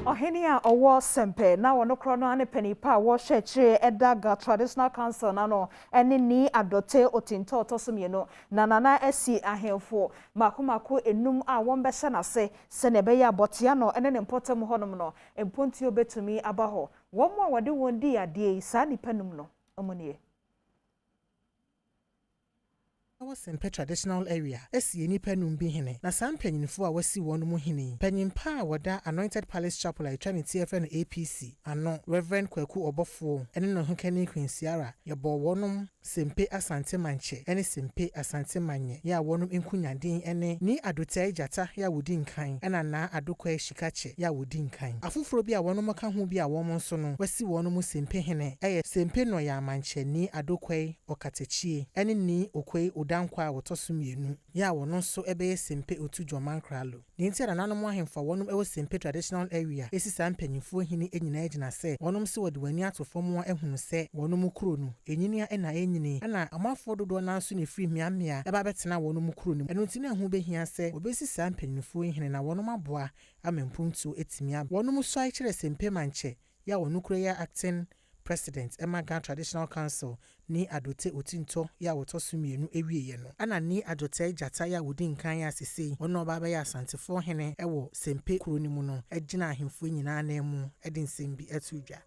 Ɔhene a ɔwɔ Sɛmpɛ na wɔn korɔ no ne panin pa a wɔhyɛ akyire ɛda Ga Traditional Council n'ano ɛne Nii Adotey Otinto ɔtɔ so mmienu na nana asi ahemfo mako mako enum a wɔn bɛhyɛ n'ase sɛnea ɛbɛyɛ abɔtea no ɛne ne mpɔtam hɔnom no mpontuo bɛtumi aba hɔ. Wɔn a wɔde wɔn di adeɛ yi, saa nipa num no, wɔn nie. Wɔ Sɛmpɛ Traditional Area asi nnipa num bi hene, na saa mpanyinfoɔ a wɔasi wɔn mu hene yi, panyimpa a wɔda Anointed Palace Chapel a ɛtwa ne ti ɛfrɛ no APC ano, Reverend Kwaku Ɔbɔfoɔ, ɛne ne hokani Queen Ciara, yɛbɔɔ wɔnom Sempe Asante Mankyɛ ne Sempe Asante Manyɛ, yɛ a wɔnom nkunyaden ne Nii Adotei Gyata yɛ a wɔdi nkan, ɛna Naa Adokɔe Hyikakyɛ yɛ a wɔdi nkan. Afoforɔ bi a wɔnom ka ho bi a wɔn nso no wɔasi wɔn mu Sempe hene ɛyɛ Sempe Nɔyɛ Amankyɛ Nii Adokɔe Ɔkatakyie ne Nii Okoe Odankwa a wɔtɔ so mmienu, yɛ a wɔno nso bɛyɛ Sempe Otu Dwɔmankralo. Ne nti a nananom ahemfo a wɔnom wɔ Sempe Traditional Area esi saa mpanyinfoɔ hene nyinaa gyina sɛ wɔnom sɛ wɔde wɔn ani ato fam a ahunu sɛ wɔnom kuro no ɛnyini a ɛna ɛnyini, ɛna ɔmanfoɔ dodoɔ naa nso na ɛfiri mmeammea ɛba bɛtena wɔnom kuro no mu. Ɛno nti na ɛho bɛhia sɛ wɔbɛsi saa mpanyinfoɔ hene na wɔnom aboa ama mpuntuo atumi aba. Wɔnom suae kyerɛ Sempe Mankyɛ yɛ a wɔno kura yɛ acting president ɛma Ga Traditional Council, Nii Adotey Otintɔ yɛ a wɔtɔ so mmienu awieɛ no, ɛna Nii Adotei Gyata yɛ a wɔdi nkan yɛ asesei ɔno na ɔba abɛyɛ Asantefoɔ hene wɔ Sempe kuro no mu no gyina ahemfoɔ nyinaa nan mu de nsɛm bi ato dwa.